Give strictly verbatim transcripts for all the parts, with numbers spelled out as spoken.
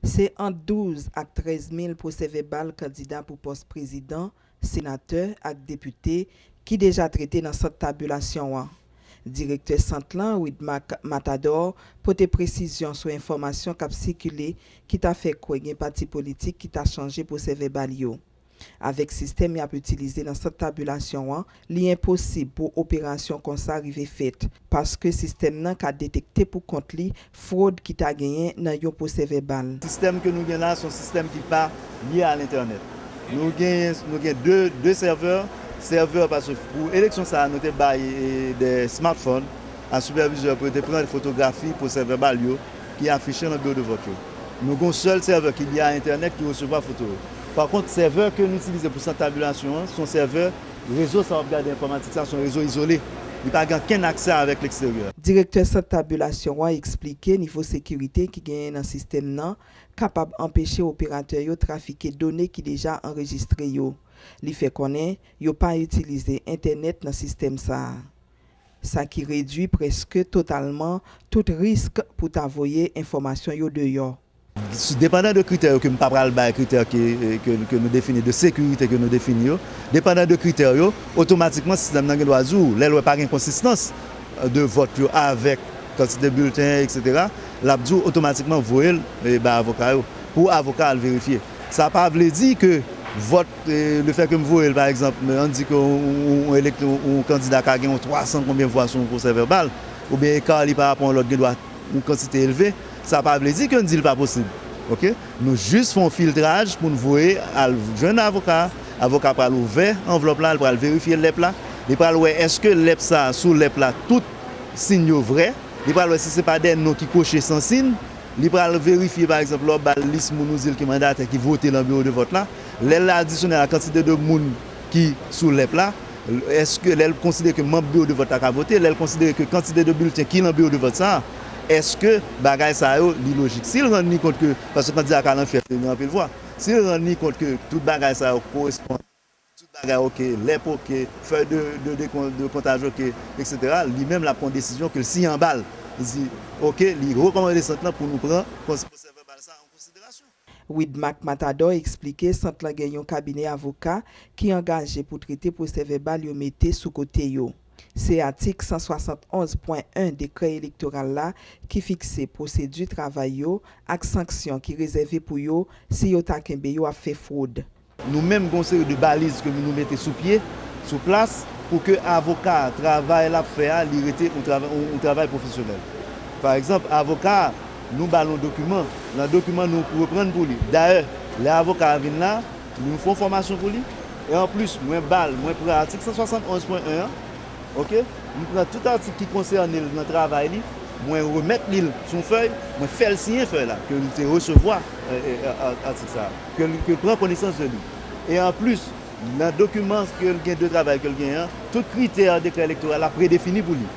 Se ant douz ak trèz mil pwosèvèbal kandida pou pòs prezidan, senatè ak depite ki deja trete nan sant tabilasyon an. Direktè sant lan, Widmark Matador, pote presizyon sou enfòmasyon k ap sikile ki ta fè kwè gen pati politik ki ta chanje pwosèvèbal yo. Avèk sistèm y ap itilize nan sant tabilasyon an, li enposib pou operasyon konsa rive fèt, paske sistèm nan ka detekte pou kont li fwod ki ta genyen nan yon pwosèvèbal. Sistèm ke nou gen la, se yon sistèm ki pa lye a lentènèt. Nou gen, nou gen de, de sèvè, sèvè, paske pou eleksyon sa a, nou te bay, e, de smartphone a sipèvizè pou yo te pran fotografi pwosèvèbal yo ki afiche nan biwo de vòt yo. Nou gen yon sèl sèvè ki lye a entènèt ki resevwa foto yo. Pa kont, sèvè ke nou itilize pou sant tabilasyon an, se yon sèvè, rezo sa w ap gade enfòmatik sa, se yon rezo izole. Li pa gen okenn aksè avèk leksteryè. Direktè sant tabilasyon an eksplike nivo sekirite ki genyen nan sistèm nan kapab anpeche operatè yo trafike done ki deja anrejistre yo. Li fè konnen yo pa itilize entènèt nan sistèm sa a. Sa ki redui prèske totalman tout risk pou ta voye enfòmasyon yo deyò. Depandan de kritè yo, ke m pa pral bay kritè ke, ke, ke nou defini, de sekirite ke nou defini yo, depandan de kritè yo, otomatikman sistèm nan gen dwa di w, lè l wè pa gen konsistans de vòt yo avèk kantite bilten, etsetera, l ap di w otomatikman voye l, e, bay avoka yo, pou avoka al verifye. Sa pa vle di ke vòt, e, le fè ke m voye l, pa egzanp, ann di ke yon, yon, yon elek-, yon, yon kandida ka gen yon twa san konbyen vwa sou yon pwosèvèbal, oubyen eka li pa rapò yon lòt gen dwa yon kantite elve, sa pa vle di ke n di l pa posib. Oke? Nou jis fè yon filtraj pou n voye al jwenn avoka a. Avoka a pral ouvè anvlòp la, li pral verifye lèp la. Li pral wè èske lèp sa a, sou lèp la, tout siy yo vrè. Li pral wè si se pa de non ki koche san siy. Li pral verifye, pa egzanp, lè w ba l lis moun ou di l ki mandatè ki vote nan biwo de vòt la. Lè l adisyone a kantite de moun ki sou lèp la, èske lè l konsidere ke manm biwo de vòt la ka vote, lè l konsidere ke kantite de bilten ki nan biwo de vòt sa a, èske bagay sa yo li lojik? Si l rann li kont ke, paske kandida ka nan fyèf li gen anpil vwa, si l rann li kont ke tout bagay sa yo korespon, tout bagay oke, lèp oke, fèy de, de, de kon-, de kontaj oke, etsetera, li menm l ap pran desizyon ke l siyen anba l. Li di, oke, li rekòmande sant lan pou nou pran pwosèvèbal sa a an konsiderasyon. Widmark Matador eksplike sant lan gen yon kabinè avoka ki angaje pou trete pwosèvèbal yo mete sou kote yo. Se atik san swasant onz pwen en dekrè elektoral la ki fikse pwosedi travay yo ak sanksyon ki rezève pou yo si yo ta kenbe yo ap fè fwod. Nou menm gen yon seri de baliz ke nou mete sou pye, sou plas, pou ke avoka a, travay l ap fè a, li rete yon travay, yon, yon travay pwofesyonèl. Pa egzanp, avoka a, nou ba l yon dokiman. Nan dokiman, nou reprann pou li. Dayè, lè avoka a vin la, nou fè yon fòmasyon pou li. E anplis, mwen ba l, mwen pran atik san swasant onz pwen en an, oke? M pran tout atik ki konsène l nan travay li, mwen remèt li l sou yon fèy, mwen fè l siyen fèy la, ke li te resevwa, e, e, a-, a-, atik sa a, ke li, ke l pran konesans de li. E anplis, nan dokiman ke l gen de travay ke l genyen an, tout kritè dekrè elektoral la predefini pou li.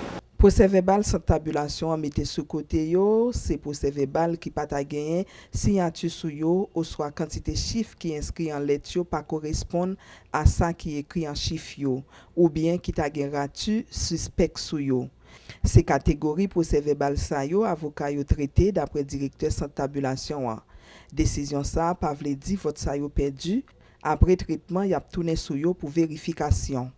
Pwosèvèbal sant tabilasyon an mete sou kote yo, se pwosèvèbal ki pa ta genyen siyati sou yo oswa kantite chif ki enskri an lèt yo pa koresponn a sa ki ekri an chif yo, oubyen ki ta gen rati sispèk sou yo. Se kategori pwosèvèbal sa yo avoka yo trete, dapre direktè sant tabilasyon an. Desizyon sa a pa vle di vòt sa yo pèdi. Apre tretman, y ap tounen sou yo pou verifikasyon.